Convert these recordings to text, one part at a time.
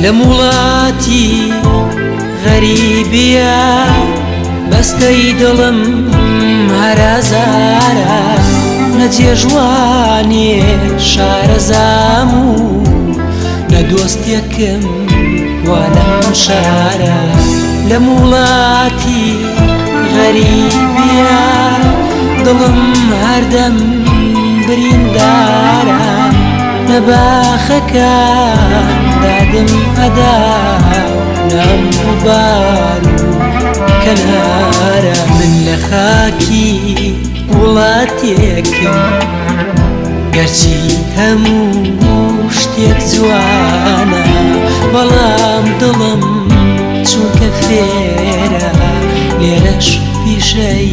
لەم وڵاتی غەریبیە بەستەی دڵم هەرازارە نە جێژوانێ شارەزام و نە دۆستێکم وا لەم شارە لەم وڵاتی غەریبیە دڵم هەردەم بریندارە نە باخەکان دادم ئەدا نام ڕووبار و کەنارە من لە خاکی وڵاتێکم گەرچی هەموو شتێک جوانە بەڵام دڵم چونکە فێرە لێرەش پیشەی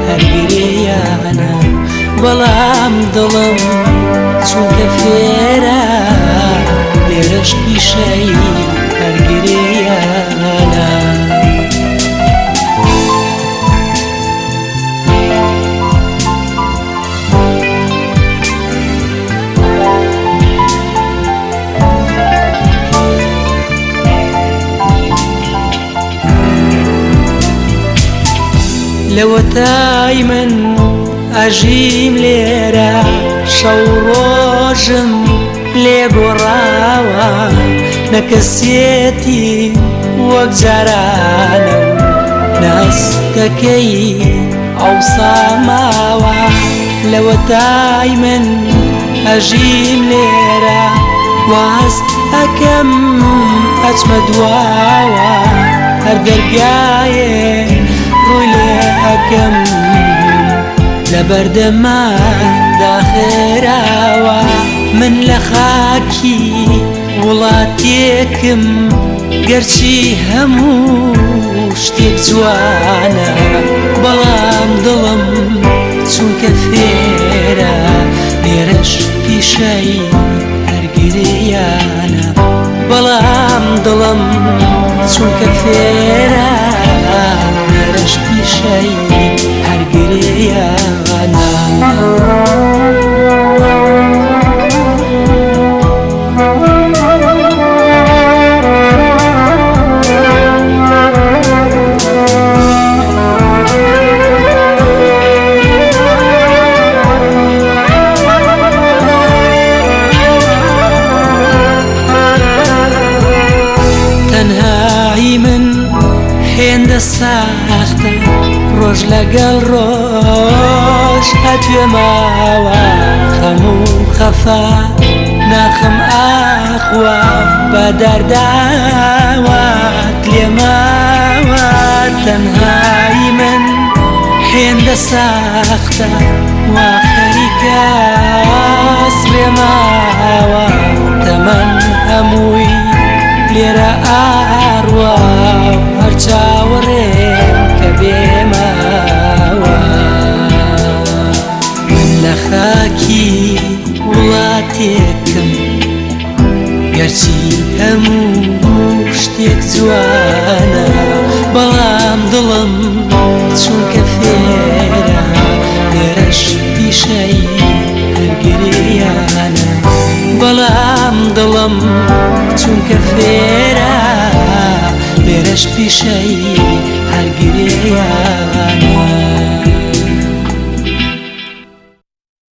هەرگرێیانە بەڵام دڵم چونکە فێرە لێرەش پیشەی هەرگرێیانە. لەوەتای من ئەژیم لێرە شەو ڕۆژم لێ گۆڕاوە نە کەسێتی وەک جارانە و ناستەکەی ئەوسا ماوە لەوەتای من ئەژیم لێرە واست ئەکەم ئەچمە دواوە هەر دەرگایێ ڕووی لێ ئەکەم لە بەردەما داخراوە من لە خاکی وڵاتێکم گەرچی هەموو شتێک جوانە بەڵام دڵم چونکە فێرە لێرەش پیشەی هەرگریانە بەڵام دڵم چونکە فێرە لێرەش پیشەی هەرگریانە. تەنهایی من هێندە ساختە ڕۆژ لەگەڵ ڕۆژ ئەتوێماوە خەم و خەفە ناخم ئاخوا بە دەرداوات لێماوە تەنهایی من هێندە ساختە وا خەریکە سڕێماوە تەمەن هەمووی لێرە ئاڕوا هەر چاوەڕێم کە بێماوە من لە خاکی وڵاتێکم گەرچی هەموو شتێک جوانە بەڵام دڵم چونکە فێرە لێرەش پیشەی هەرگریانە بەڵام دڵم چونکە فێرە لێرەش پیشەی هەرگریانە.